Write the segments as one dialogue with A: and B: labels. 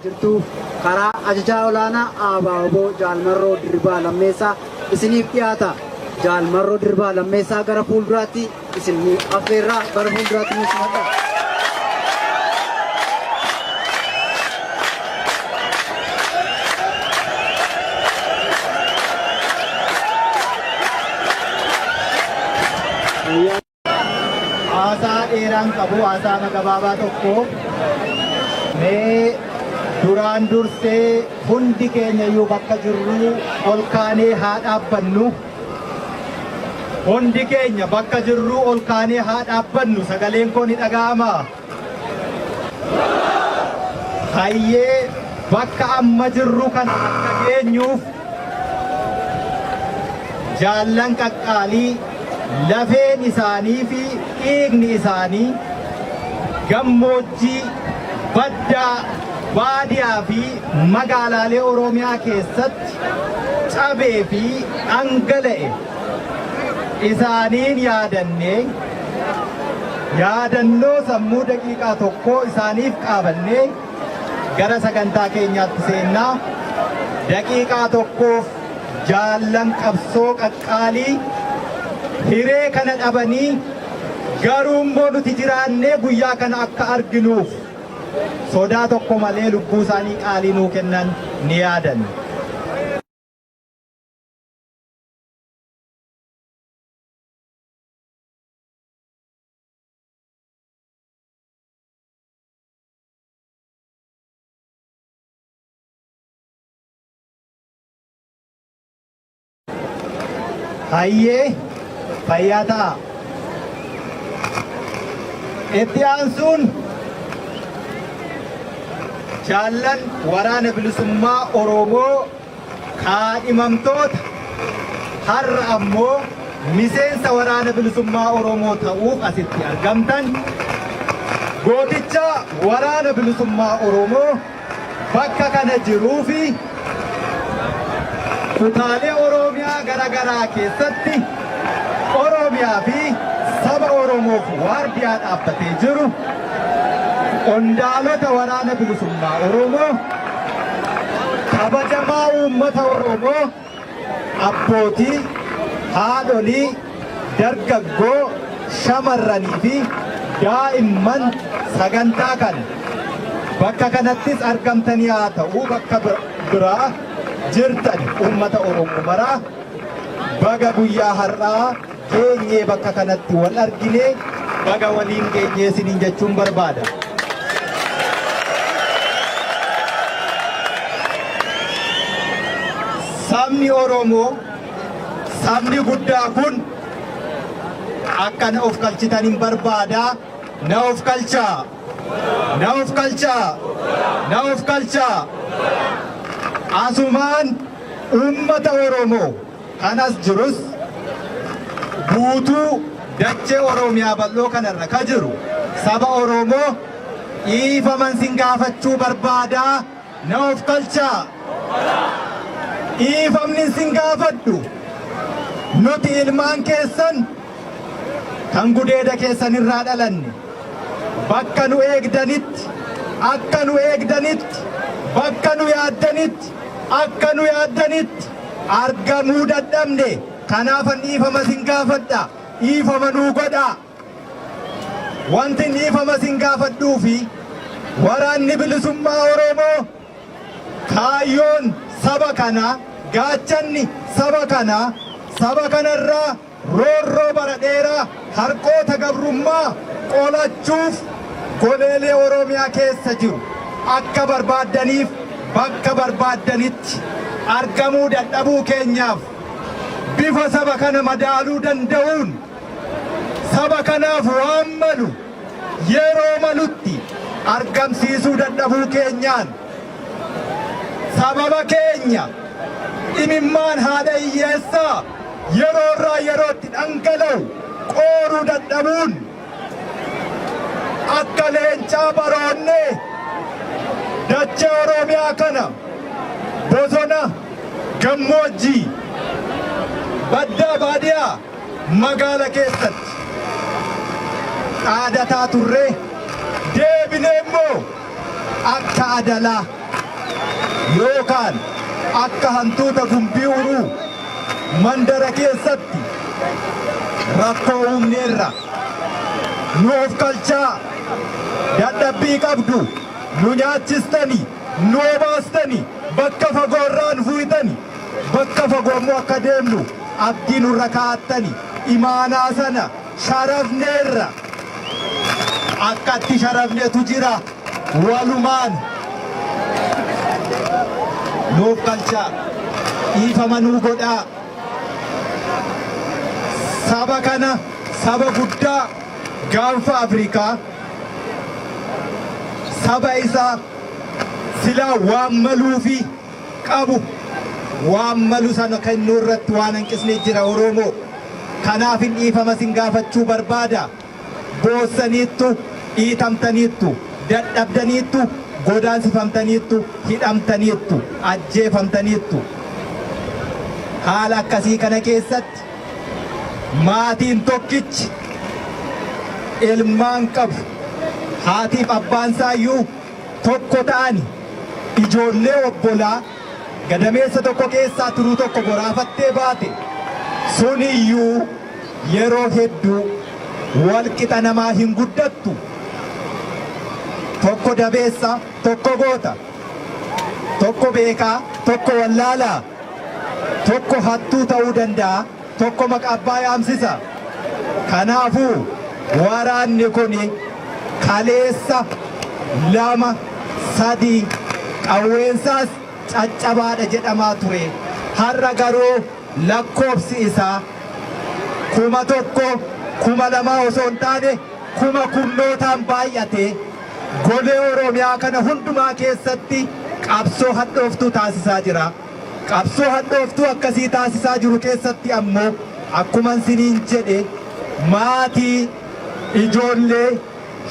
A: Jirtu karaa ajajaa olaanaa ABO Jaal Marroo Dirribaa Lammeessaa isiniif dhiyaata. Jaal Marroo Dirribaa Lammeessaa gara fuulduraatti isin affeerraa, gara fuulduraatti nu simadha.
B: Haasaa dheeraan qabu, haasaa gabaabaa tokko. Mee duraan dursee hundi keenya iyyuu bakka jirru ol kaanee haa dhaabbannu. Hundi keenya bakka jirru ol kaanee haa dhaabbannu. Sagaleen koo ni dhaga'ama. Hayyee, bakka amma jirru kana akka geenyuuf jaallan qaqqaalii lafeen isaanii fi dhiigni isaanii gammoojjii, baddaa, baadiyaa fi magaalaalee Oromiyaa keessatti cabee fi dhangala'e isaaniin yaadannee, yaadannoo sammuu daqiiqaa tokkoo isaaniif qaabannee gara sagantaa keenyaatti seennaa. Daqiiqaa tokkoof jaallan qabsoo qaqqaalii hiree kana dhabanii, garuu immoo nuti jiraannee guyyaa kana akka arginuuf sodaa tokko malee lubbuu isaanii qaalii nuu kennan ni yaadanna. Hayyee, fayyaa ta'a. Itti aansuun jaallan Waraana Bilisummaa Oromoo kaadhimamtoota har'a ammoo miseensa Waraana Bilisummaa Oromoo ta'uuf asitti argamtan, gooticha Waraana Bilisummaa Oromoo bakka kana jiruu fi kutaalee Oromiyaa gara garaa keessatti Oromiyaa fi saba Oromoof waardiyaa dhaabbatee jiru, qondaalota Waraana Bilisummaa Oromoo, kabajamaa uummata Oromoo, abbootii, haadholii, dargaggoo, shamarranii fi daa'imman sagantaa kana bakka kanattis argamtanii haa ta'u bakka biraa jirtan, uummata Oromoo maraa, baga guyyaa har'aa geenyee bakka kanatti wal argine, baga waliin geenyee isiniin jechuun barbaada. Sabni Oromoo, sabni guddaa kun akka na of kalchitan hin barbaadaa. Na of kalchaa, na of kalchaa, na of kalchaa. Asumaan uummata Oromoo kanas jirus, guutuu dachee Oromiyaa bal'oo kanarra ka jiru saba Oromoo dhiifaman sin gaafachuu barbaadaa. Na of kalchaa. Dhiifamni sin gaafadhu, nuti ilmaan keessan kan gudeeda keessan irraa dhalanne bakka nu eegdanitti akka nu eegdanitti, bakka nu yaaddanitti akka nu yaaddanitti argamuu dadhabne. Kanaafan dhiifama sin gaafadha, dhiifama nuu godhaa. Wanti dhiifama sin gaafadhuu fi Waraanni Bilisummaa Oromoo kaayyoon saba kanaa, gaachanni saba kanaa, saba kanarraa roorroo bara dheeraa harqoota gabrummaa qolachuuf goleelee Oromiyaa keessa jiru akka barbaaddaniif bakka barbaaddanitti argamuu dadhabuu keenyaaf, bifa saba kana madaaluu danda'uun saba kanaaf waan malu yeroo malutti argamsiisuu dadhabuu keenyaan, sababa keenya imimmaan haadha hiyyeessaa yeroo irraa yerootti dhangala'u qooruu dadhabuun, akka leencaa baroonnee dachee Oromiyaa kana bosona, gammoojjii, baddaa, baadiyaa, magaala keessatti dhaadataa turre, deebinee immoo akka adalaa Yookaan akka hantuuta gumbii uruu mandara keessatti rakkoo uumneerra. Nu of kalchaa, dadhabbii qabdu, nu nyaachistani, nu obaastani, bakka fagoorraa nu fuutani, bakka fagoo immoo akka deemnu abdii nurra kaa'attani, imaanaa sana sharafneerra. Akkatti sharafnetu jira walumaan. Nuuf kalchaa, dhiifama nuu godhaa. Saba kana, saba guddaa gaanfa Afrikaa, saba isaa silaa waan maluufi qabu, waan malu sana kennuu irratti waan hanqisne jira Oromoo. Kanaaf hin dhiifama sin gaafachuu barbaada. Boossaniittu, dhiitamtaniittu, dadhabdaniittu, godaansifamtaniittu, hidhamtaniittu, ajjeefamtaniittu. Haala akkasii kana keessatti maatiin tokkichi ilmaan qabu, haatiif abbaan isaayyuu tokko ta'ani, ijoollee obbolaa gadameessa tokko keessaa turuu tokko boraafattee baate suniyyuu yeroo hedduu wal qixa namaa hin guddattu. Tokko dabeessa, tokko goota. Tokko beekaa, tokko wallaalaa. Tokko hattuu ta'uu danda'a, tokko maqaa abbaa yaamsisa. Kanaafuu waraanni kun kaleessa 2, 3 qawweensaas caccabaadha jedhamaa ture. Har'a garuu lakkoofsi isaa 1000, 2000 osoo hin taane kuma kurnootaan baay'ate, golee Oromiyaa kana hundumaa keessatti qabsoo hadhooftuu taasisaa jira. Qabsoo hadhooftuu akkasii taasisaa jiru keessatti ammoo, akkuma isiniin jedhe, maatii ijoollee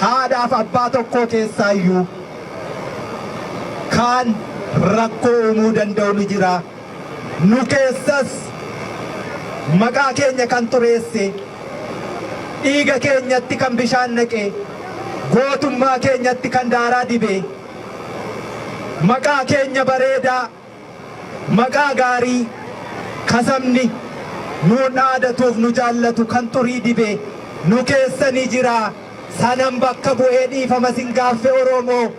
B: haadhaaf abbaa tokkoo keessaayyuu kaan rakkoo uumuu danda'u ni jira. Nu keessas maqaa keenya kan xureesse, dhiiga keenyatti kan bishaan naqe, gootummaa keenyatti kan daaraa dibe, maqaa keenya bareedaa, maqaa gaarii kasabni nuun dhaadatuuf nu jaallatu kan xurii dibe nu keessa ni jira. Sanan bakka bu'ee dhiifama sin gaaffe Oromoo,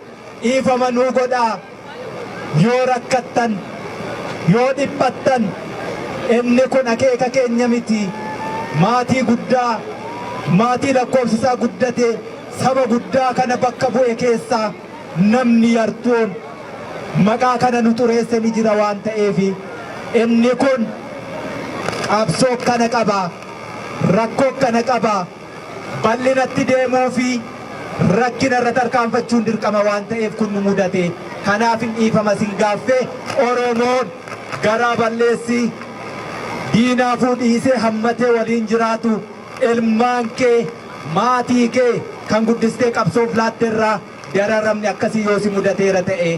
B: dhiifama nuu godhaa. Yoo rakkattan, yoo dhiphattan, inni kun akeeka keenya miti. Maatii guddaa, maatii lakkoofsi isaa guddate, saba guddaa kana bakka bu'e keessaa namni yartuun maqaa kana nu xureesse ni jira waan ta'eef, inni kun qabsoo kana qaba, rakkoo kana qaba. Bal'inatti deemuu fi rakkina irra tarkaanfachuun dirqama waan ta'eef kun nu mudate. Kanaaf hin dhiifama sin gaaffe. Oromoon garaa balleessi diinaafuu dhiisee hammatee waliin jiraatu, ilmaan kee, maatii kee kan guddistee qabsoof laatterraa dararamni akkasii yoo si mudateera ta'e,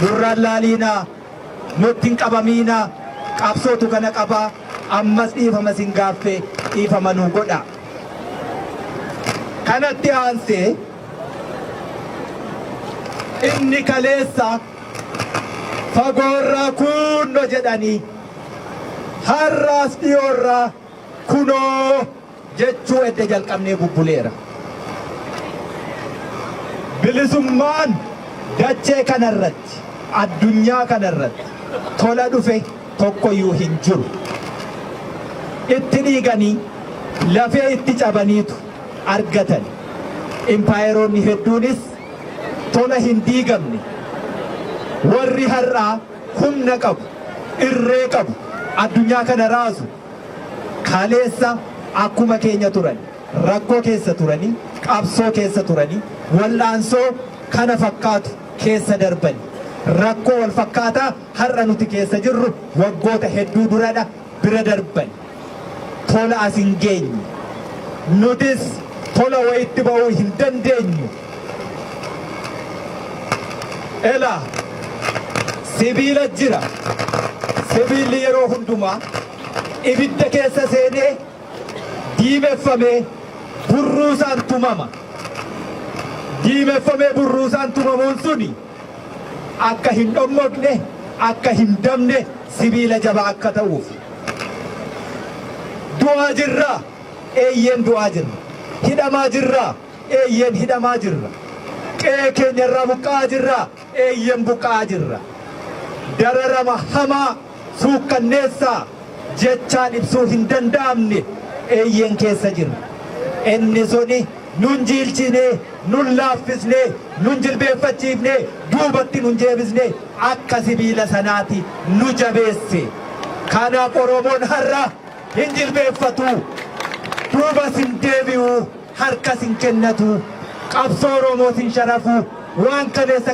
B: nurraan laaliinaa, nutti hin qabamiinaa. Qabsootu kana qabaa. Ammas dhiifama sin gaaffe, dhiifama nuu godha. Kanatti aansee inni kaleessa fagoorraa kunno jedhanii har'aas dhiyoorraa kunoo jechuu edda jalqabnee bubbuleera. Bilisummaan dachee kanarratti, addunyaa kanarratti tola dhufe tokkoyyuu hin jiru. Itti dhiiganii, lafee itti cabaniitu argatan. Impaayeroonni hedduunis tola hin diigamne. Warri har'aa humna qabu, irree qabu, addunyaa kana raasu kaleessa akkuma keenya turan, rakkoo keessa turanii, qabsoo keessa turanii, wal'aansoo kana fakkaatu keessa darbani. Rakkoo wal fakkaataa har'a nuti keessa jirru waggoota hedduu duradha bira darban. Tola as hin geenye. Nutis tola wayitti ba'uu hin dandeenyu. Elaa, sibiila jira. Sibiilli yeroo hundumaa ibidda keessa seenee diimeffamee burruusaan tumama. Diimeffamee burruusaan tumamuun suni Akka hin dhommoqne, akka hin dabne, sibiila jabaa akka ta'uuf. Du'aa jirraa? Eeyyeen du'aa jirra. Hidhamaa jirraa? Eeyyeen hidhamaa jirra. Qe'ee keenya irraa buqqa'aa jirraa? Eeyyeen buqqa'aa jirra. Dararama hamaa, suukkanneessaa jechaan ibsuu hin danda'amne eeyyeen keessa jirra. Inni suni nun jiilchine, nun laaffisne, nun jilbeeffachiifne, duubatti nun jeebisne, akka sibiila sanaati nu jabeesse. Kanaaf Oromoon har'a hin jilbeeffatu, duubas hin deebi'u, harkas hin kennatu, qabsoo Oromoos hin sharafu, waan kaleessa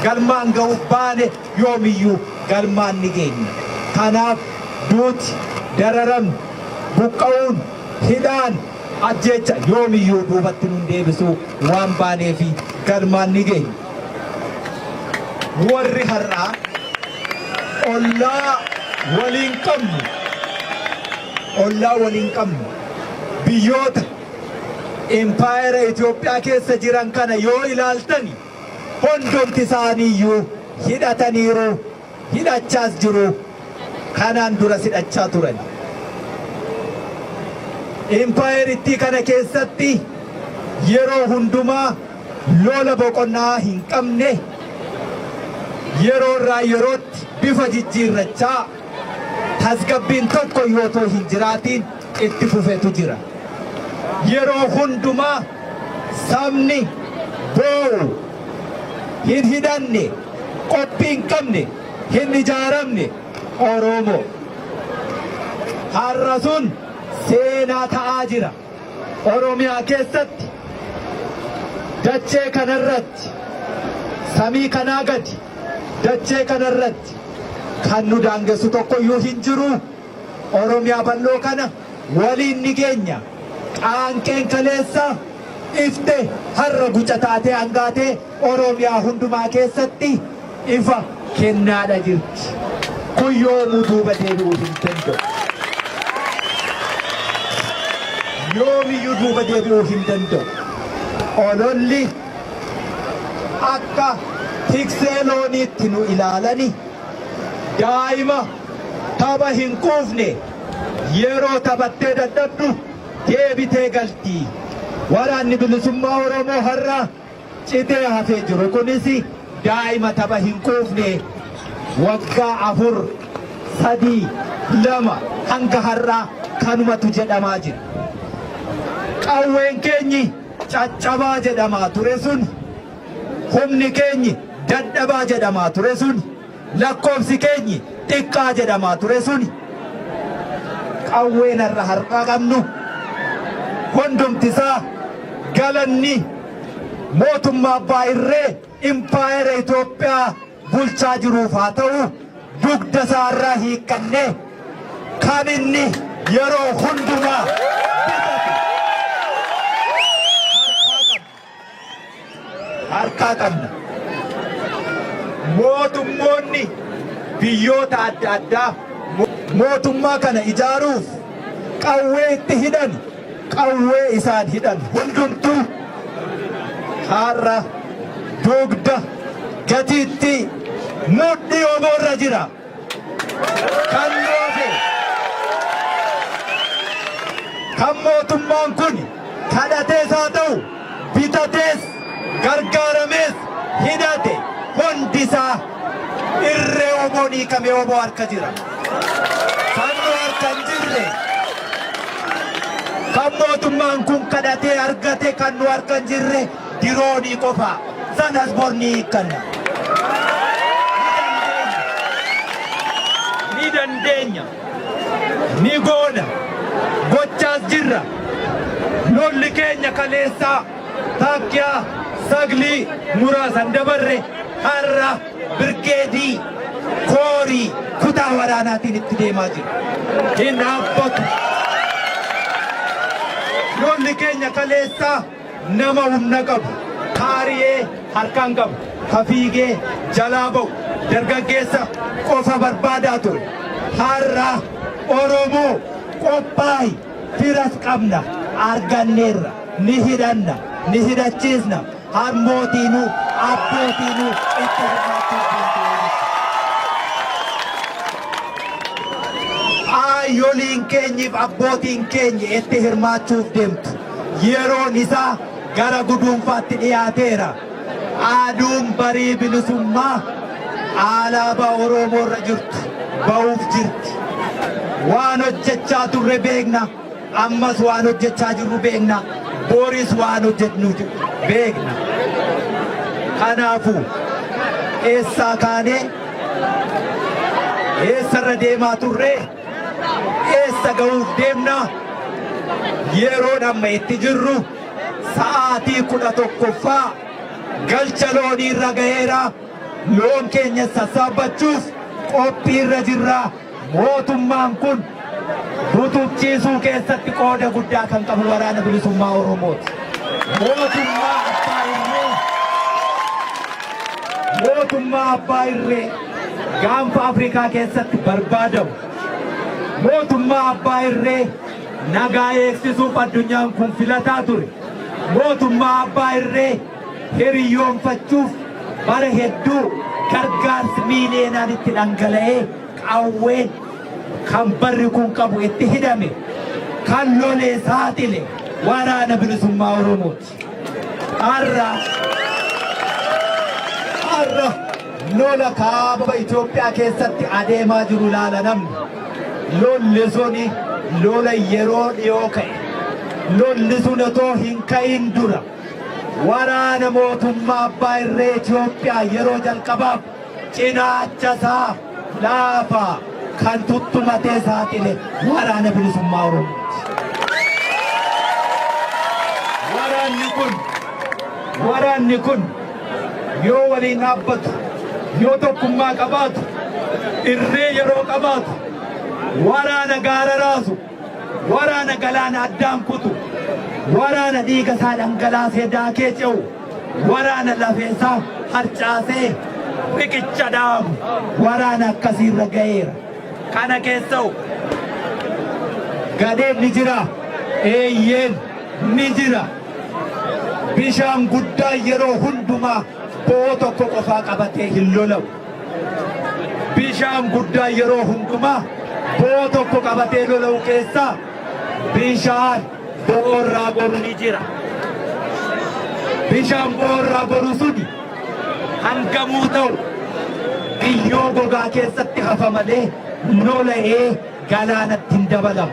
B: galmaan ga'uuf baane yoomiyyuu galmaan ni geenya. Kanaaf duuti, dararamni, buqqa'uun, hidhaan, ajjeecha yoomiyyuu duubatti nun deebisu, waan baaneefi galmaan ni geenya. Warri har'aa ollaa waliin qabnu, ollaa waliin qabnu, biyyoota impaayera Itoophiyaa keessa jiran kana yoo ilaaltani, hundumti isaaniiyyuu hidhataniiru, hidhachaas jiru, kanaan duras hidhachaa turan. Impaayerittii kana keessatti yeroo hundumaa lola boqonnaa hin qabne, yeroo irraa yerootti bifa jijjiirrachaa, tasgabbiin tokko yoo otoo hin jiraatiin itti fufetu jira. Yeroo hundumaa sabni boo'u, hin hidhanne, qophii hin qabne, hin ijaaramne Oromoo. Har'a sun seenaa ta'aa jira. Oromiyaa keessatti, dachee kanarratti, samii kanaa gadi dachee kanarratti kan nu daangessu tokkoyyuu hin jiru. Oromiyaa bal'oo kana waliin ni geenya. Qaanqeen kaleessa ifte har'a guca taatee hangaatee Oromiyaa hundumaa keessatti ifa kennaadha jirti. Kun yoomuu duuba deebi'uu hin danda'u. Yoomiyyuu duuba deebi'uu hin danda'u. Ololli akka tiksee looniitti nu ilaalani, daa'ima tapha hin quufne, yeroo taphattee dadhabdu deebitee galti. Waraanni Bilisummaa Oromoo har'a citee hafee jiru kunis daa'ima tapha hin quufne, waggaa 4, 3, 2 hanga har'aa kanumatu jedhamaa jira. Qawween keenyi caccabaa jedhamaa ture sun, humni keenyi dadhabaa jedhamaa ture sun, lakkoofsi keenyi xiqqaa jedhamaa ture sun, qawween har'a har'aa qabnu hundumtisaa galanni mootummaa abbaa irree impaayera Itoophiyaa bulchaa jiruuf haa ta'u, dugda isaarraa hiikkannee kan inni yeroo hundumaa bitatu harkaa qabna. Mootummoonni biyyoota adda addaa mootummaa kana ijaaruuf qawwee itti hidhan, qawwee isaan hidhan hundumtuu har'a dugda gatiitti mudhii oboorra jira. Kan nu hafe, kan mootummaan kun kadhatees haa ta'u, bitatees, gargaaramees hidhate hundisaa irree oboon hiikamee oboo harka jira. Kan nu harka hin jirre, kan mootummaan kun kadhatee argate, kan nu harka hin jirre diroonii qofa. Sanas bor ni hiikkanna. Ni dandeenya. Ni goona. Gochaas jirra. Lolli keenya kaleessaa taakkiyaa saglii muraasan dabarre har'a birgeedii, koorii, kutaa waraanaatiin itti deemaa jira. Hin dhaabbatu. Lolli keenya kaleessaa nama humna qabu, kaariyee harkaan qabu, ka fiigee jalaa ba'u, dargaggeessa qofa barbaadaa ture. Har'a Oromoo qophaa'i, firas qabna, arganneerra, ni hidhanna, ni hidhachiisna, harmootiinuu abbootiinuu itti. Haadholiin keenyiif abbootiin keenya itti hirmaachuuf deemtu. Yeroon isaa gara guduunfaatti dhiyaateera. Aduun barii bilisummaa alaabaa Oromoo irra jirtu ba'uuf jirti. Waan hojjechaa turre beekna. Ammas waan hojjechaa jirru beekna. Boris waan hojjennu beekna. Kanaafuu eessaa kaanee, eessarra deemaa turre, eessa ga'uuf deemna? Yeroon amma itti jirru sa'aatii 11ffaa galcha loonii irra ga'eera. Loon keenya sassaabbachuuf qophiirra jirra. Mootummaan kun bututchiisuu keessatti qooda guddaa kan qabu Waraana Bilisummaa Oromooti. Mootummaa abbaa irree, mootummaa abbaa irree gaanfa Afrikaa keessatti barbaadamu, mootummaa abbaa irree nagaa eegsisuuf addunyaan kun filataa ture, mootummaa abbaa irree hiriyyoonfachuuf bara hedduu gargaarsi miiliyoonaan itti dhangala'ee, qawween kan barri kun qabu itti hidhame, kan lolee saaxile Waraana Bilisummaa Oromooti. Har'a lola kaaba Itoophiyaa keessatti adeemaa jiru ilaala namni. Lolli suni lola yeroo dhiyoo ka'e. Lolli sun otoo hin ka'in dura waraana mootummaa abbaa irree Itoophiyaa yeroo jalqabaaf cinaacha isaa laafaa kan tuttumatee saaxile Waraana Bilisummaa Oromooti. Waraanni kun yoo waliin dhaabbatu, yoo tokkummaa qabaatu, irree yeroo qabaatu, waraana gaara raasu, waraana galaana addaan kutu, waraana dhiiga isaa dhangalaasee daakee ce'u, waraana lafeesaa harcaasee riqicha dhaabu, waraana akkasiirra ga'eera. Kana keessa'u gadheen ni jira, eeyyeen ni jira. Bishaan guddaa yeroo hundumaa bo'oo tokko qofaa qabatee hin lola'u. Bishaan guddaa yeroo hundumaa bo'oo tokko qabatee lola'u keessaa bishaan bo'oorraa goru ni jira. Bishaan bo'oorraa goru suni hangamuu ta'u biyyoo gogaa keessatti hafa malee lola'ee galaanatti hin dabalamu.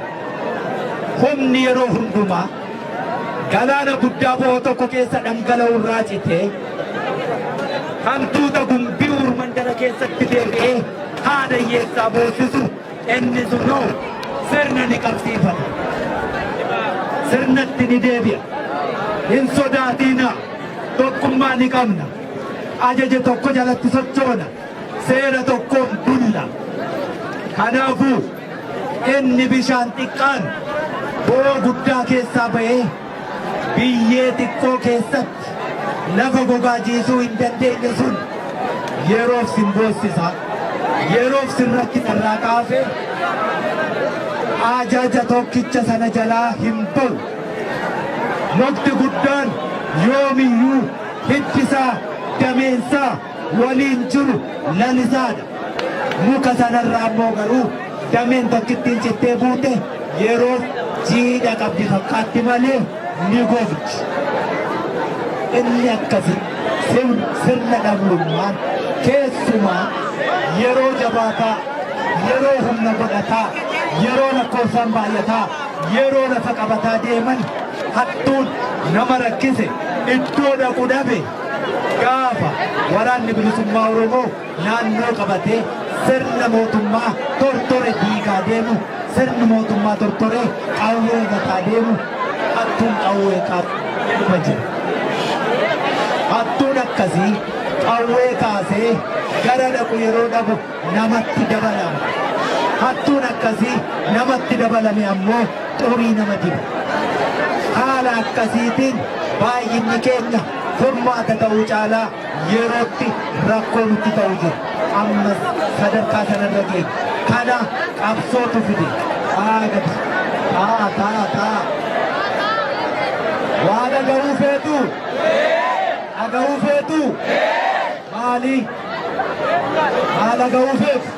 B: Humni yeroo hundumaa galaana guddaa bo'oo tokko keessa dhangala'u irraa citee hantuuta gumbii mandara keessatti deebi'ee haadha hiyyeessaa boosisu, inni sunoo sirna ni qabsiifata. Sirnatti ni deebi'a. Hin sodaatinaa. Tokkummaa ni qabna. Ajaja tokko jalatti sochoona. Seera tokkoon bulla. Kanaafuu inni bishaan xiqqaan bo'oo guddaa keessaa ba'ee biyyee xiqqoo keessatti lafa gogaa jiisuu hin dandeenye sun yeroof sin boossisa. Yeroof sin rakkisa irraa kaasee ajaja tokkicha sana jalaa hin ba'u. Mukti guddaan yoomiyyuu hiddisaa dameensaa waliin jiru lalisaadha. Muka sanarraa immoo garuu dameen tokkittiin cittee buute yeroof jiidha qabdi fakkaatti malee ni gogdi. Inni akkasi sirna dhablummaan keessumaa yeroo jabaataa, yeroo humna godhataa, yeroo lakkoofsaan baay'ataa, yeroo lafa qabataa deeman, hattuun nama rakkise iddoo dhaqu dhabe, gaafa Waraanni Bilisummaa Oromoo naannoo qabatee sirna mootummaa tortore diigaa deemu, sirni mootummaa tortoree qawwee gataa deemu, hattuun qawwee qaama jira. Hattuun akkasii qawwee kaasee gara dhaqu yeroo dhabu namatti dabalama. Hattuun akkasii namatti dabalame ammoo xurii nama diba. Haala akkasiitiin baay'inni keenya furmaata ta'uu caalaa yerootti rakkoo nutti ta'u jira. Ammas sadarkaa sanarra geenye. Kana qabsootu fide. Taa gadi. Taa, taa, taa. Waa dhaga'uu feetu? Dhaga'uu feetu? Maali? Maal dhaga'uu feetu?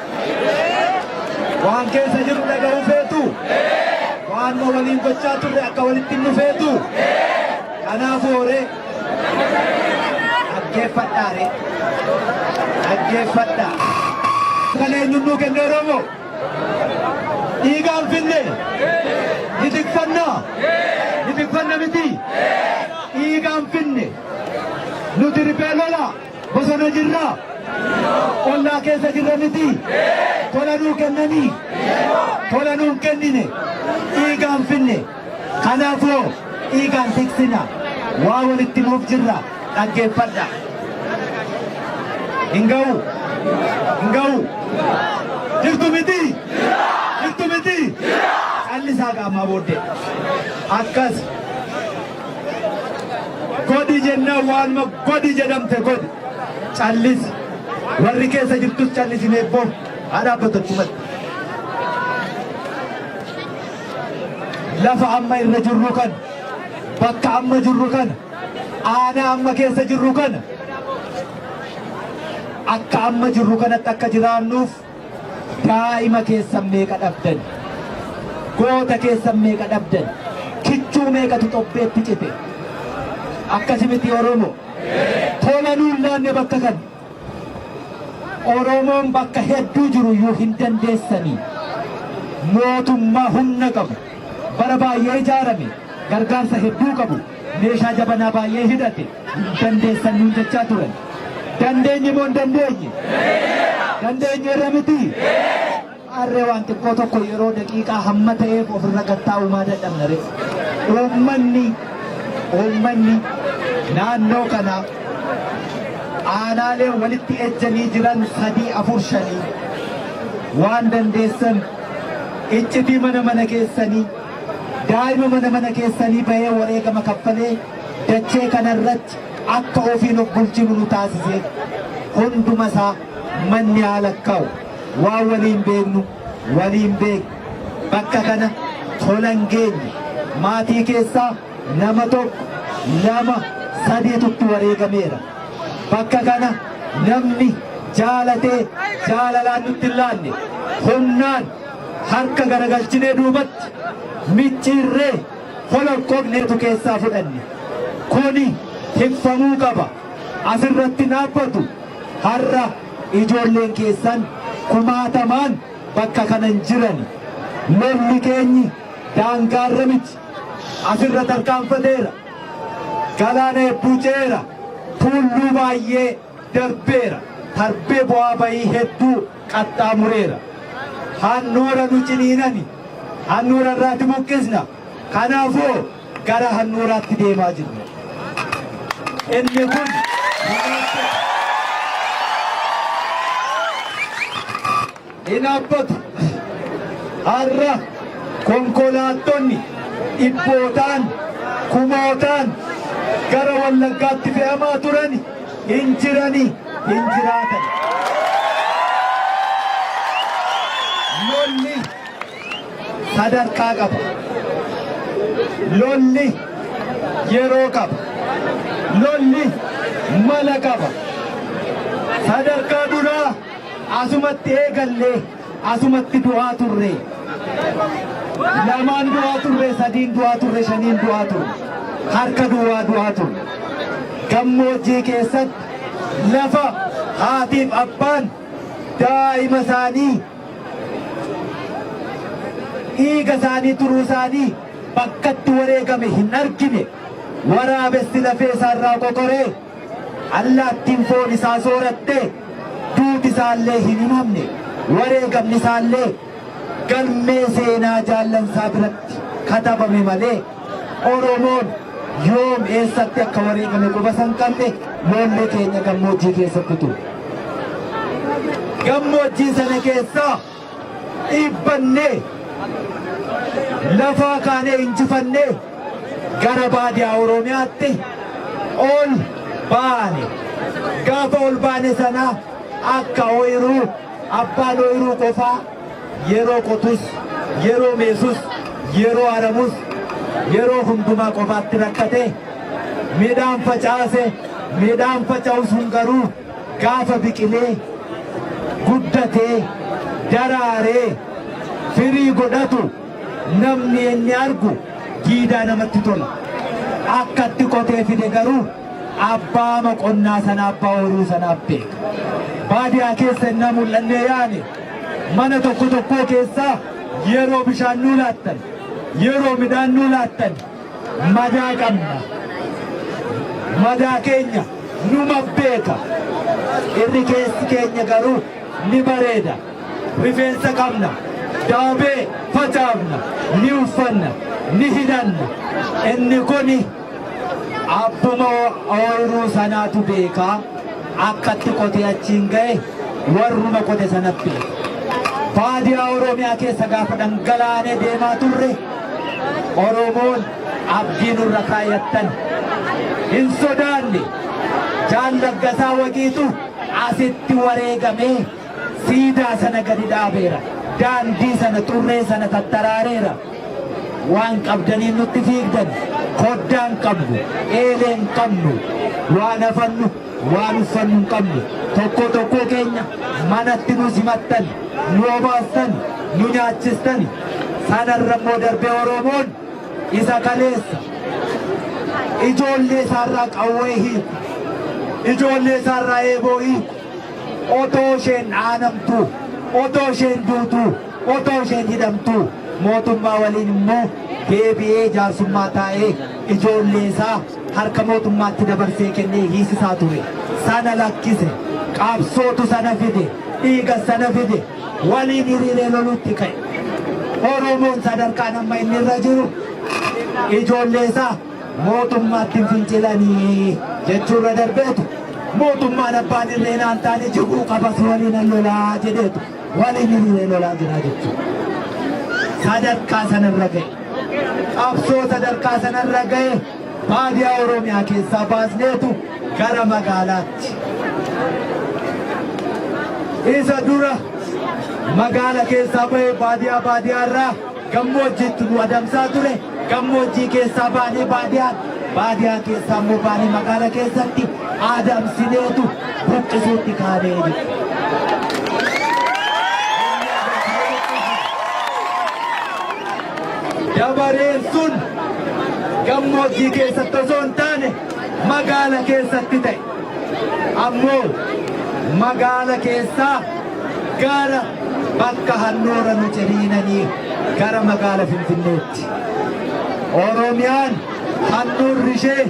B: Waan keessa jiru dhaga'uu feetu? Feetu? Waanuma waliin gochaa turre akka walitti hin dhufeetu? Kanaafuu horee dhaggeeffadhaa ree. Dhaggeeffadhaa. Kan eenyuun nuu kenne Oromoo? Dhiigaan finne? Ni tikfannaa? Ni tikfanna miti? Dhiigaan finne. Nuti riphee lola bosona jirraa? Ollaa keessa jirra miti? Tola nuu kennanii? Tola nuu hin kennine. Dhiigaan finne. Kanaafuu dhiigaan tiksina. Waa walitti nuuf jirra. Dhaggeeffadha. Hin ga'u. Hin ga'u. Jirtu miti? Jirtu miti? Callisaa qaamaa booddee. Akkas. Godhi jennaan waanuma godhi jedhamte godhi. Callisi. Warri keessa jirtus callisi meebboo. Haa dhaabbatu achumatti. Lafa amma irra jirru kana, bakka amma jirru kana, aanaa amma keessa jirru kana, akka amma jirru kanatti akka jiraannuuf daa'ima keessan meeqa dhabdan? Goota keessan meeqa dhabdan? Kichuu meeqatu xobbeetti cite? Akkasi miti Oromo? Tola nuun laanne bakka kana. Oromoon bakka hedduu jiru iyyuu hin dandeessanii. Mootummaa humna qabu, bara baay'ee ijaarame, gargaarsa hedduu qabu, meeshaa jabanaa baay'ee hidhate hin dandeessan nuun jechaa turan. Dandeenye moo hin dandeenye? Dandeenyeerra miti? Harree waan xiqqoo tokko yeroo daqiiqaa hamma ta'eef ofirra gattaa'uu maa dadhabna ree? Uummanni naannoo kanaa aanaalee walitti ejjanii jiran sadii afur shanii waan dandeessan iccitii mana mana keessanii daa'ima mana mana keessanii bahee wareegama kaffalee dachee kanarratti akka ofiin of bulchinu nu taasisee hunduma isaa manni haa lakkaa'u. Waan waliin beeknu waliin beekna. Bakka kana tola hin geenye. Maatii keessaa nama tokko, lama, sadiitu itti wareegameera. Bakka kana namni jaalatee jaalalaan nutti hin laanne. Humnaan harka garagalchinee duubatti micciirree holoqqoqneetu keessaa fudhanne. Kuni tikfamuu qaba. Asirratti hin dhaabbatu. Har'a ijoolleen keessan kumaatamaan bakka kana hin jirani. Lolli keenyi daangaarra miti. Asirra tarkaanfateera. Galaana hedduu ce'eera. Tulluu baay'ee darbeera. Tarbee bu'aa bayii hedduu qaxxaamureera. Handhuura nu ciniinani. Handhuura irraati buqqisna. Kanaafuu gara handhuuraatti deemaa jirra. Inni kun hin dhaabbatu. Har'a konkolaattonni dhibbootaan kumootaan gara Wallaggaatti fe'amaa turan hin jirani hin jiraatan. Lolli sadarkaa qaba. Lolli yeroo qaba. Lolli mala qaba. Sadarkaa duraa asumatti eegallee asumatti du'aa turre. Lamaan du'aa turre, sadiin du'aa turre, shaniin du'aa turre. Harka duwwaa du'aa turre. Gammoojjii keessatti lafa haatiif abbaan daa'ima isaanii dhiiga isaanii turuu isaanii bakkatti wareegame hin argine. Waraabessi lafee isaarraa qoqoree allaattiin foon isaa sooratte duuti isaallee hin himamne, wareegamni isaallee galmee seenaa jaallansaa biratti katabame malee Oromoon yoom eessatti akka wareegame quba san qabne lolli keenya gammoojjii keessatti ture. Gammoojjii sana keessaa dhiibbannee lafaa kaanee injifannee gara baadiyaa Oromiyaatti ol baane. Gaafa ol baane sana akka ooyiruu abbaan ooyiruu qofaa yeroo qotus, yeroo meesus, yeroo aramus, yeroo hundumaa qofaatti rakkate midhaan facaase, midhaan faca'u sun garuu gaafa biqilee guddatee daraaree firii godhatu Namni inni argu diidaa namatti tola. Akkatti qotee fide garuu abbaa qonnaa sana, abbaa ooyiruu sanaaf beeka. Baadiyaa keessa innaa mul'annee yaane, mana tokko tokkoo keessaa yeroo bishaan nuu laattan, yeroo midhaan nuu laattan, madaa qabna. Madaa keenya numa beeka. Irri keessi keenya garuu ni bareeda. Rifeensa qabna. Daabee facaafna. Ni uffanna. Ni hidhanna. Inni kuni abbuma ooyiruu sanaatu beekaa. Akkatti qotee achiin ga'e warruma qote sana beeka. Baadiyaa Oromiyaa keessa gaafa dhangalaanee deemaa turre, Oromoon abdii nurra kaayattan hin sodaanne. Jaal Laggasaa Wagiitu asitti wareegamee siidaa sana gadi dhaabeera. Daandii sana, xurree sana tattaraareera. Waan qabdaniin nutti fiigdan. Koddaan qabnu, eeleen qabnu, waan hafannu, waan uffannu hin qabnu. Tokko tokko keenya manatti nu simattan, nu obaastan, nu nyaachistan. Sanarra immoo darbee Oromoon isa kaleessa ijoollee isaarraa qawwee hiiku, ijoollee isaarraa eeboo hiiku, otoo isheen dhaanamtu, otoo isheen duutu, otoo isheen hidhamtu, mootummaa waliin immoo deebi'ee jaarsummaa taa'ee ijoollee isaa harka mootummaatti dabarsee kennee hiisisaa ture. Sana lakkise. Qabsootu sana fide, dhiiga sana fide, waliin hiriiree lolutti ka'e. Oromoon sadarkaan amma inni irra jiru ijoollee isaa mootummaatti hin fincilanii jechuurra darbeetu, mootummaan abbaan irree naan taane jiguu qabas, waliin lolaa jedheetu waliin hiriiree lolaa jira jechuudha. Sadarkaa sanarra ga'e. Qabsoo sadarkaa sanarra ga'e baadiyaa Oromiyaa keessaa baasneetu gara magaalaatti. Isa dura magaala keessaa bahee baadiyaa, baadiyaa irraa gammoojjiitti nu adamsaa ture. Gammoojjii keessaa baanee baadiyaa, baadiyaa keessaa immoo baanee magaala keessatti adamsineetu buqqisuutti kaanee jechuudha. Dabareen sun gammoojjii keessatti osoo hin taane magaala keessatti ta'e. Ammoo magaala keessaa gara bakka handhuura nu ciniinanii gara magaala Finfinneetti. Oromiyaan handhuurri ishee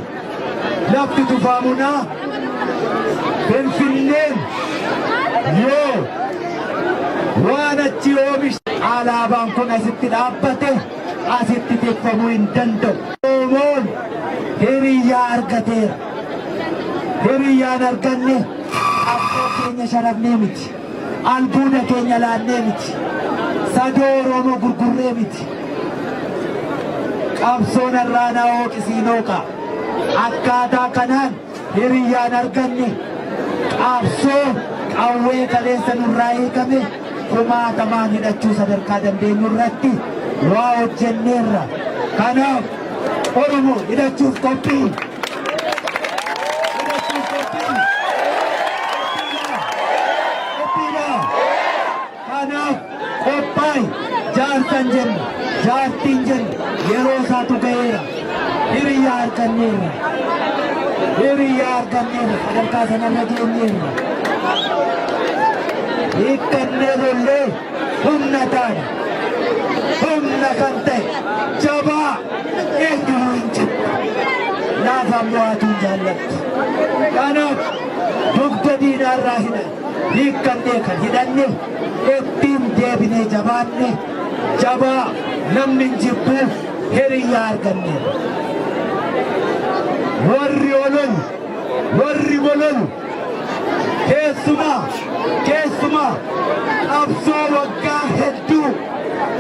B: lafti tufaamunaa Finfinneen yoo waan achi oomishe, alaabaan kun asitti dhaabbate asitti tikfamuu hin danda'u. Oromoon hiriyyaa argateera. Hiriyyaan arganne qabsoo keenya sharafnee miti. Albuuda keenya laannee miti. Sadoo Oromoo gurgurree miti. Qabsoon har'aanaa hooqisiinooqa. Akkaataa kanaan hiriyyaan arganne qabsoo qawwee kaleessa nurraa hiikame kumaatamaan hidhachuu sadarkaa dandeenyu irratti waa hojjenneerra. Kanaaf Oromoo hidhachuuf qophii. Hidhachuuf qophii. Qophiidha. Kanaaf qophaa'i. Jaarsan jenna, jaartiin jenna, yeroo isaatu ga'eera. Hiriyyaa arganneerra. Hiriyyaa arganneerra, sadarkaa sanarra geenyeerra. Hiikkannee lollee humna taane, humna kan ta'e jabaa eenyuyyuu hin jiru. Laafaan mo'atuu hin jaallattu. Kanaaf dugda diinaarraa hidhan hiikkannee kan hidhanne ittiin deebinee jabaanne, jabaa namni hin jibbu hiriyyaa arganneerra. Warri ololu, warri bololu, keessumaa keessumaa qabsoo waggaa hedduu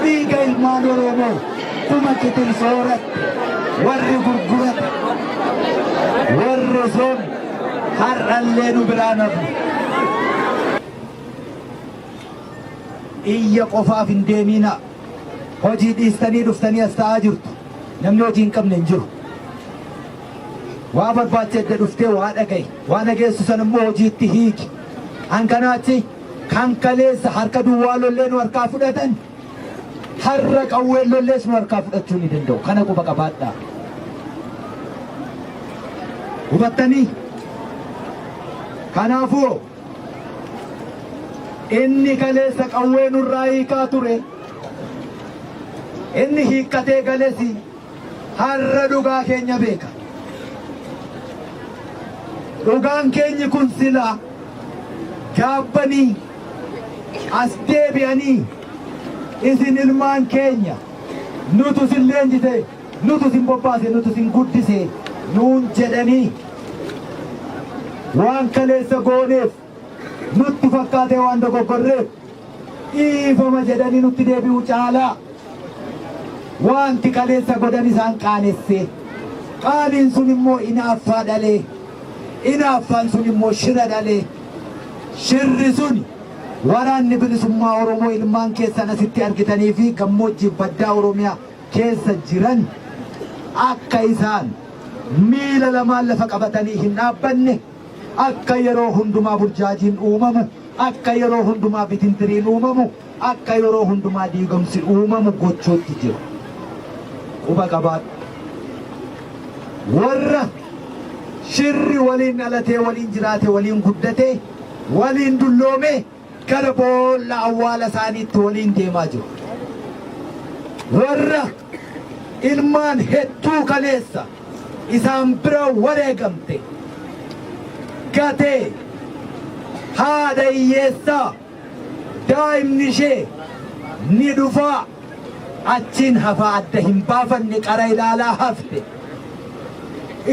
B: dhiiga ilmaan Oromoo kuma kitil sooratte warri gurgurate, warri sun har'allee nu biraan hafu. Iyya qofaaf hin deemiina. Hojii dhiistanii dhuftanii as ta'aa jirtu. Namni hojii hin qabne hin jiru. Waa barbaacha edda dhuftee waa dhaga'i. Waa dhageessu sana immoo hojiitti hiiki. Hankanaachi kan kaleessa harka duwwaa lollee nu harkaa fudhatan. Har'a qawween lollees nu harkaa fudhachuu ni danda'u. Kana quba qabaadhaa. Hubattanii? Kanaafuu inni kaleessa qawwee nurraa hiikaa ture, inni hiikkatee galesi har'a dhugaa keenya beeka. Dhugaan keenyi kun silaa gaabbanii as deebi'anii isin ilmaan keenya nutu isin leenjise, nutu isin bobbaase, nutu isin guddise nuun jedhanii waan kaleessa gooneef nutti fakkaatee waan dogoggorreef dhiifama jedhanii nutti deebi'uu caalaa wanti kaleessa godhan isaan qaanesse. Qaaniin sun immoo inaaffaa dhalee, inaaffaan sun immoo shira dhalee, shirri sun waraanni bilisummaa Oromoo ilmaan keessan asitti argitanii fi gammoojjiif baddaa Oromiyaa keessa jiran akka isaan miila lamaan lafa qabatanii hin dhaabbanne, akka yeroo hundumaa burjaajiin uumamu, akka yeroo hundumaa bitintiriin uumamu, akka yeroo hundumaa diigomsi uumamu gochuutti jiru. Quba qabaadhu. Warra shirri waliin dhalatee, waliin jiraate, waliin guddatee, waliin dulloomee gara boolla awwaala isaaniitti waliin deemaa jiru. Warra ilmaan hedduu kaleessa isaan bira wareegamte gatee haadha hiyyeessaa daa'imni ishee ni dhufaa achiin hafaa adda hin baafanne qara ilaalaa hafte,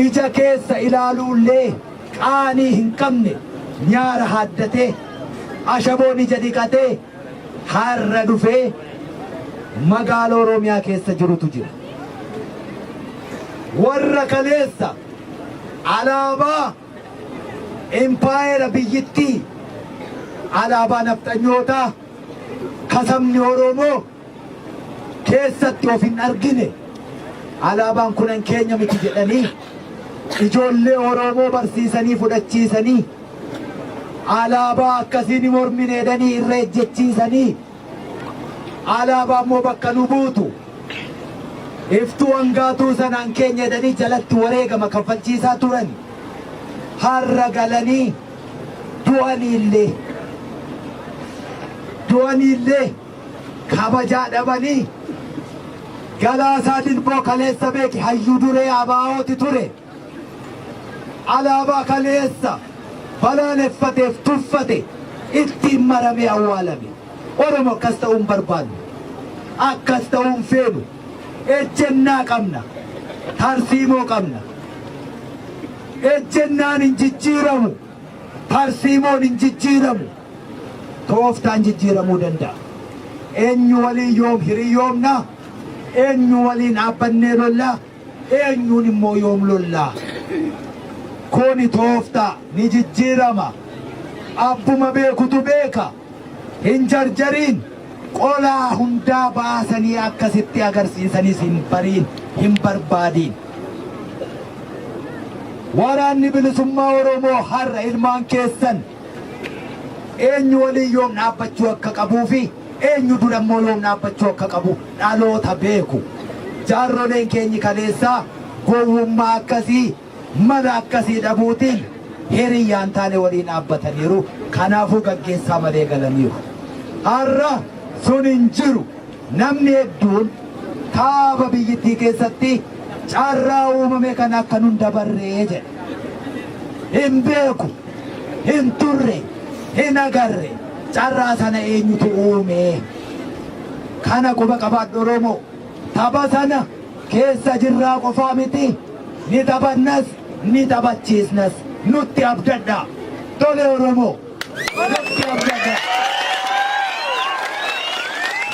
B: ija keessa ilaaluullee qaanii hin qabne nyaara haaddatee ashaboon ija dhiqatee har'a dhufee magaala Oromiyaa keessa jirutu jira. Warra kaleessa alaabaa impaayera biyyittii, alaabaa nafxanyootaa kasabni Oromoo keessatti of hin argine, alaabaan kunan keenya miti jedhanii ijoollee Oromoo barsiisanii fudhachiisanii, alaabaa akkasiin hin mormine jedhanii irra ejjechiisanii, alaabaa immoo bakka nu buutu iftuu hangaatuu sanaan keenya jedhanii jalatti wareegama kaffalchiisaa turan, har'a galanii du'aniillee kabajaa dhabanii. Galaasaa Dilboo kaleessa beeki hayyuu duree ABO'ti ture. Alaabaa kaleessa balaaleffateef tuffate ittiin maramee awwaalame. Oromo, akkas ta'uu hin barbaannu. Akkas ta'uu hin feenu. Ejjennaa qabna. Tarsiimoo qabna. Ejjennaan hin jijjiiramu. Tarsiimoon hin jijjiiramu. Tooftaan jijjiiramuu danda'a. Eenyu waliin yoom hiriyyoomna? Eenyu waliin dhaabbannee lollaa? Eenyuun immoo yoom lollaa? Kuni tooftaa ni jijjiirama. Abbuma beekutu beeka. Hin jarjariin, qolaa hundaa baasanii akkasitti agarsiisanis hin bariin, hin barbaadiin. Waraanni bilisummaa Oromoo har'a ilmaan keessan eenyu waliin yoom dhaabbachuu akka qabuu fi eenyu dura immoo yoom dhaabbachuu akka qabu dhaloota beeku. Jaarroleen keenyi kaleessaa gowwummaa akkasii, mala akkasii dhabuutiin hiriyyaan taane waliin dhaabbataniiru. Kanaafuu gaggeessaa malee galaniiru. Har'a sun hin jiru. Namni hedduun kaaba biyyittii keessatti carraa uumame kana akka nun dabarree jedha. Hin beeku, hin turre, hin agarre. Carraa sana eenyutu uume? Kana quba qabaadhu, Oromoo. Tapha sana keessa jirraa qofaa miti, ni taphannas, ni taphachiisnas. Nutti abdadha. Tole Oromoo, nutti abdadha.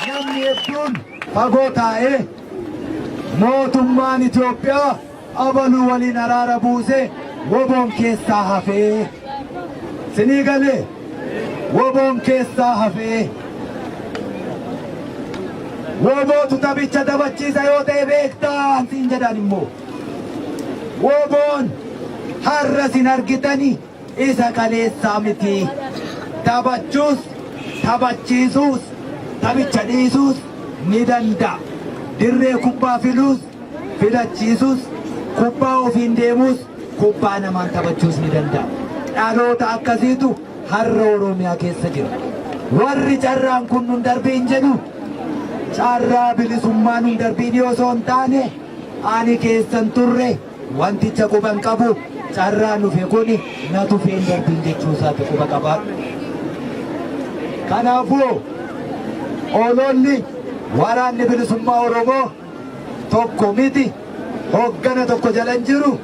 B: Namni hedduun fagoo taa'ee mootummaan Itoophiyaa abaluu waliin araara buuse, WBOn keessaa hafee, sinii galee, WBOn keessaa hafee, WBOtu taphicha taphachiisa yoo ta'e beektaa siin jedhan immoo, WBOn har'a sin argitani isa kaleessaa miti. Taphachuus, taphachiisuus, taphicha dhiisuus ni danda'a. Dirree kubbaa filuus, filachiisus, kubbaa ofiin deemuus, kubbaa namaan taphachuus ni danda'a. Dhaloota akkasiitu har'a Oromiyaa keessa jira. Warri carraan kun nun darbiin jedhu carraa bilisummaa nun darbiin osoo hin taane ani keessan turre wanticha quban qabu carraan dhufe kun na tufeen darbiin jechuu isaati quba qabaadhu. Kanaafuu ololli waraanni bilisummaa Oromoo tokko miti, hoggana tokko jala hin jiru,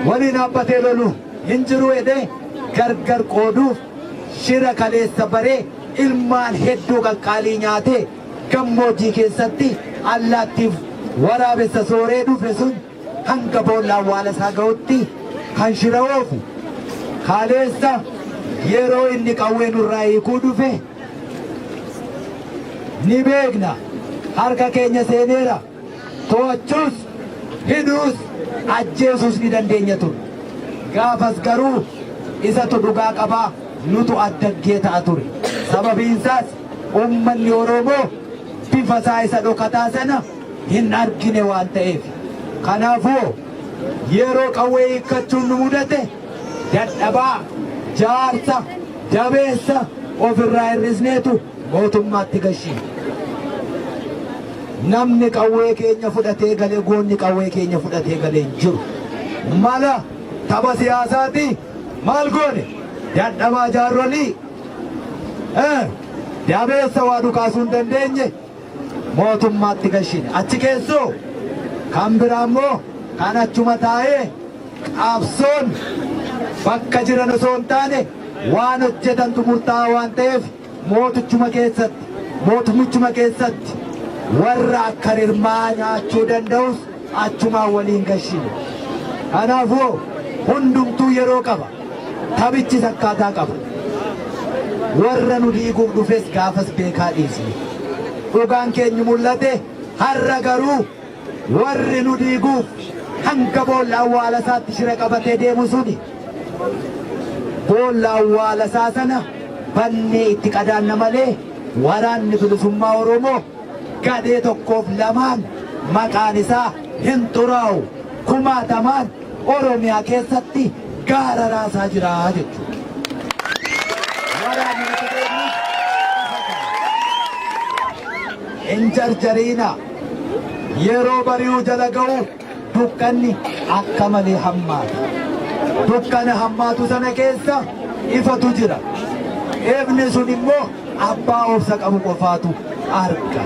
B: waliin dhaabbatee lolu hin jiru jedhee gargar qooduuf shira kaleessa baree ilmaan hedduu qaqqaalii nyaatee gammoojjii keessatti allaattiif waraabessa sooree dhufe sun hanga boolla awwaala isaa ga'utti kan shira oofu kaleessa yeroo inni qawwee nurraa hiikuu dhufe ni beekna. Harka keenya seeneera. To'achuus, hidhuus, ajjeesuus ni dandeenya ture. Gaafas garuu isatu dhugaa qabaa, nutu addaggee ta'a ture. Sababiinsaas uummanni Oromoo bifa isaa isa dhokataa sana hin argine waan ta'eef. Kanaafuu yeroo qawwee hiikkachuun nu mudate dadhabaa, jaarsa, jabeessa ofirraa hir'isneetu mootummaatti gashine. Namni qawwee keenya fudhatee galee, goonni qawwee keenya fudhatee galee hin jiru. Mala tapha siyaasaati maal goone? Dadhabaa jaarrolii dabeessa waa dhukaasuu hin dandeenye mootummaatti gashine. Achi keessoo kan biraa immoo kan achuma taa'ee qabsoon bakka jiran osoo hin taane waan hojjetantu murtaa'aa waan ta'eef mootichuma keessatti, mootummichuma keessatti warra akka rirmaa nyaachuu danda'us achumaan waliin gashine. Kanaafuu hundumtuu yeroo qaba. Taphichis akkaataa qaba. Warra nu diiguuf dhufes gaafas beekaa dhiisne. Dhugaan keenya mul'ate. Har'a garuu warri nu diiguuf hanga boolla awwaala isaatti shira qabatee deemu suni boolla awwaala isaa sana bannee itti qadaanna malee waraanni bilisummaa Oromoo gadhee tokkoof lamaan maqaan isaa hin xuraa'u. Kumaatamaan Oromiyaa keessatti gaara raasaa jira jechuudha. Waraanni nuti beeknus isa kana. Hin jarjariina. Yeroo bari'uu jala ga'u dukkanni akka malee hammaata. Dukkana hammaatu sana keessa ifatu jira. Ifni sun immoo abbaa obsa qabu qofaatu arga.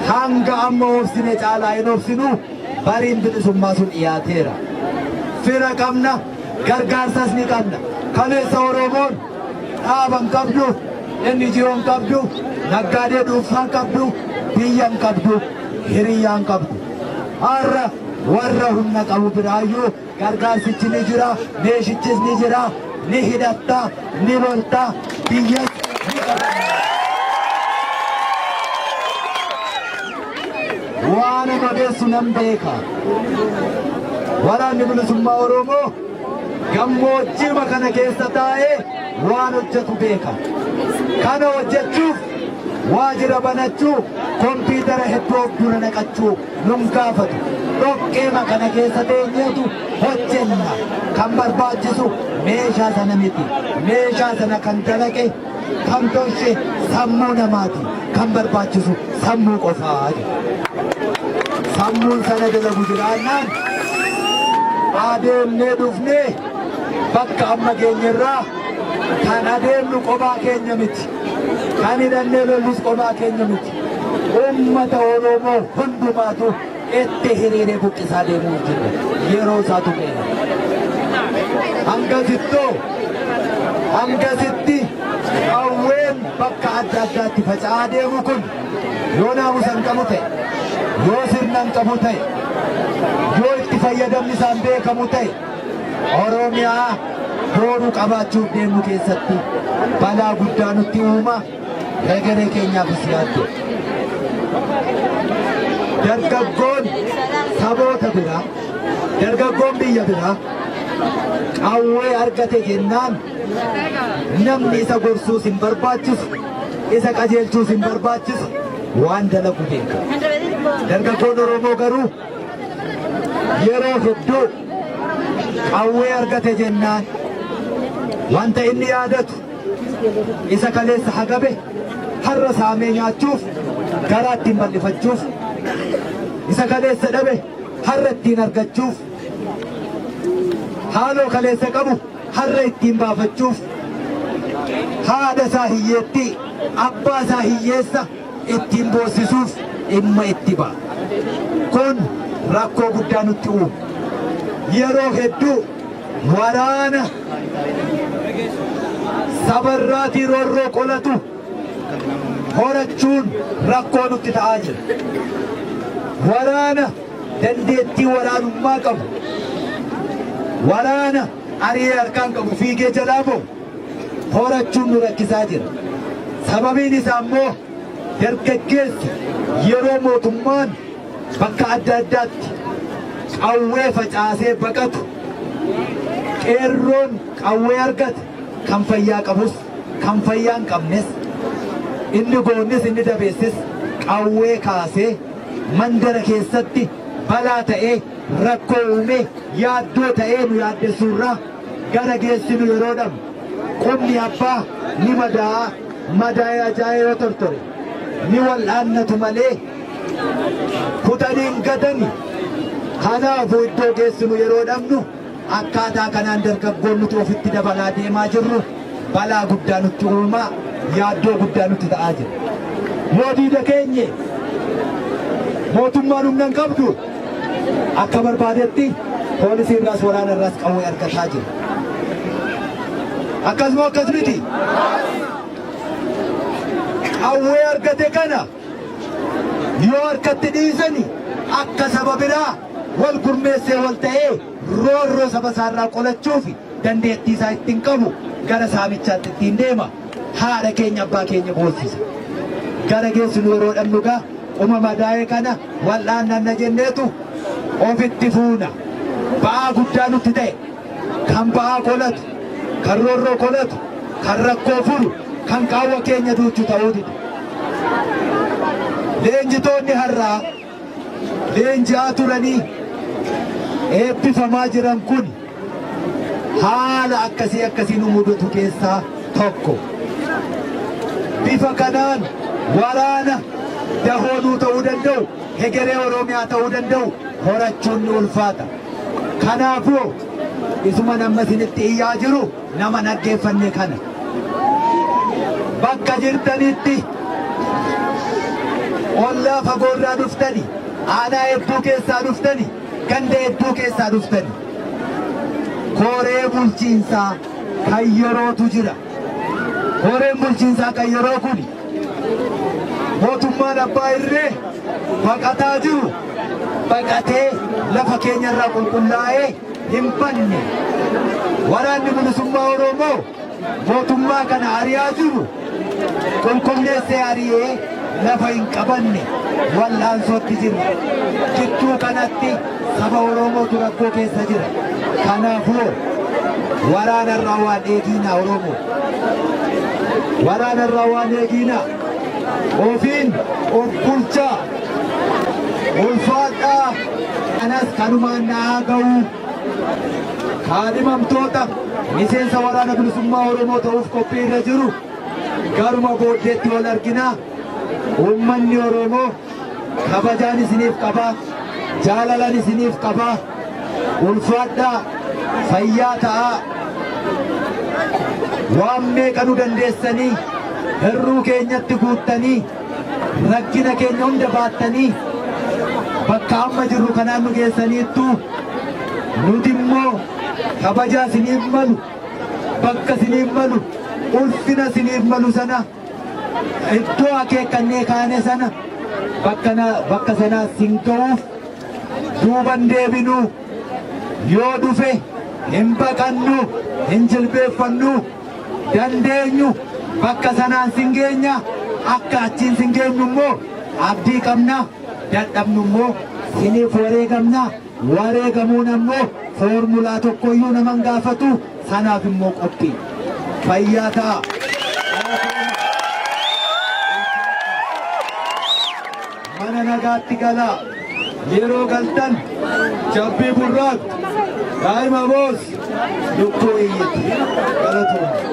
B: Hanga amma obsine caalaa hin obsinu, bariin bilisummaa sun dhiyaateera. Fira qabna, gargaarsas ni qabna. Kaleessa Oromoon dhaaba hin qabdu, NGO hin qabdu, naggaadee dhuunfaa hin qabdu, biyya hin qabdu, hiriyyaa hin qabdu. Har'a warra humna qabu biraayyuu gargaarsichi ni jira, meeshichis ni jira, ni hidhatta, ni lolta, biyyas ni qabanna. Waan an odeessu nan beeka. Waraanni bilisummaa Oromoo gammoojjiima kana keessa taa'ee waan hojjetu beeka. Kana hojjechuuf waajjira banachuu, kompiitara hedduu of dura naqachuu nun gaafatu. Dhoqqeema kana keessa teenyeetu hojjenna. Kan barbaachisu meeshaa sana miti. Meeshaa sana kan dalaqe, kan tolche sammuu namaati. Kan barbaachisu sammuu qofaa jedha. Sammuun sana dalagu jiraannaan adeemnee dhufnee bakka amma geenyerraa kan adeemnu qophaa keenya miti. Kan hidhannee lollus qophaa keenya miti. Uummata Oromoo hundumaatu itti hiriiree buqqisaa deemuuf jira. Yeroo isaatu ga'eera. Hangasittoo hangasitti qawween bakka adda addaatti faca'aa deemu kun yoo naamusa hin qabu ta'e, yoo sirna hin qabu ta'e, yoo itti fayyadamni isaan beekamu ta'e, Oromiyaa booruu qabaachuuf deemnu keessatti balaa guddaa nutti uuma, hegeree keenyaafis yaaddo. Dargaggoon saboota biraa, dargaggoon biyya biraa qawwee argate jennaan namni isa gorsuus hin barbaachisu, isa qajeelchuus hin barbaachisu. waan dalagu beeka. Dargaggoon Oromoo garuu yeroo hedduu qawwee argate jennaan wanta inni yaadatu isa kaleessa hagabe har'a saamee nyaachuuf, garaa ittiin bal'ifachuuf, isa kaleessa dhabe har'a ittiin argachuuf, haaloo kaleessa qabu har'a ittiin baafachuuf, haadha isaa hiyyeettii, abbaa isaa hiyyeessa ittiin boossisuuf dhimma itti ba'a. Kun rakkoo guddaa nutti uuma. Yeroo hedduu waraana sabarraatii roorroo qolatu horachuun rakkoo nutti ta'aa jira. Waraana dandeettii waraanummaa qabu, waraana ari'ee harkaan qabu fiigee jalaa ba'u horachuun nu rakkisaa jira. Sababiin isaa immoo dargaggeessi yeroo mootummaan bakka adda addaatti qawwee facaasee baqatu, qeerroon qawwee argate kan fayyaa qabus kan fayyaa hin qabnes, inni goonnis inni dabeessis qawwee kaasee mandara keessatti balaa ta'ee, rakkoo uumee, yaaddoo ta'ee nu yaaddessuurraa gara geessinu yeroo dhabnu, qubni abbaa ni madaa'a, madaa'ee ajaa'ee yoo tortore ni wal'aannatu malee kutanii hin gatani. Kanaafuu iddoo geessinu yeroo dhabnu akkaataa kanaan dargaggoon nuti ofitti dabalaa deemaa jirru balaa guddaa nutti uumaa, yaaddoo guddaa nutti ta'aa jira. Yoo diida keenye mootummaan humna hin qabdu, akka barbaadetti poolisii irraas waraana irraas qawwee argataa jira. Akkasuma akkas miti. Qawwee argate kana yoo harkatti dhiisani akka saba biraa wal gurmeessee wal ta'ee roorroo saba isaarraa qolachuuf dandeettii isaa ittiin qabu gara saamichaatti ittiin deema. Haadha keenya, abbaa keenya boossisa. Gara geessinu yeroo dhabnu gaa quma madaa'e kana wal'aannanna jenneetu ofitti fuuna. Ba'aa guddaa nutti ta'e. Kan ba'aa qolatu, kan roorroo qolatu, kan rakkoo furu, kan qaawwa keenya duuchu ta'uu dide. Leenjitoonni har'aa leenji'aa turanii eebbifamaa jiran kun haala akkasii akkasii nu mudatu keessaa tokko. Bifa kanaan waraana dahoo nuu ta'uu danda'u, hegeree Oromiyaa ta'uu danda'u horachuun ni ulfaata. Kanaafuu isuma amma isinitti iyyaa jiru nama dhaggeeffanne kana. Bakka jirtanitti ollaa fagoorraa dhuftani, aanaa hedduu keessaa dhuftani, ganda hedduu keessaa dhuftani. Koree bulchiinsaa kan yerootu jira. Koreen bulchiinsaa kan yeroo kun mootummaan abbaa irree baqataa jiru baqatee lafa keenyarraa qulqullaa'ee hin banne. Waraanni bilisummaa Oromoo mootummaa kana ari'aa jiru qulqulleessee ari'ee lafa hin qabanne, wal'aansootti jira. Gidduu kanatti saba Oromootu rakkoo keessa jira. Kanaafuu waraanarraa waan eegiinaa Oromoo. Waraanarraa waan eegiinaa. Ofiin of bulchaa. Ulfaadhaa. Kanas kanumaan naa ga'u. Kaadhimamtoota miseensa waraana bilisummaa Oromoo ta'uuf qophii irra jiru garuma booddeetti wal arginaa. Uummanni Oromoo kabajaan isiniif qabaa, jaalalan isiniif qabaa, ulfaadhaa, fayyaa ta'aa. Waan meeqa nu dandeessanii, hirruu keenyatti guuttanii, rakkina keenya hunda baattanii bakka amma jirru kanaan nu geessaniittu. Nuti immoo kabajaa isiniif malu, bakka isiniif malu, ulfina isiniif malu sana, iddoo akeekkannee kaane sana, bakka sanaa sin ga'uuf duuban deebinuu. Yoo dhufe hin baqannu, hin jilbeeffannu, dandeenyu bakka sanaan sin geenya. Akka achiin sin geenyu immoo abdii qabna. Dadhabnu immoo siniif wareegamna. Wareegamuun ammoo foormulaa tokkoyyuu naman gaafatu, sanaaf immoo qophii. Fayyaa ta'a.
C: Mana nagaatti galaa. Yeroo galtan jabbii burraaqtu, daa'ima boos, lukkuu iyyiti. Galatooma.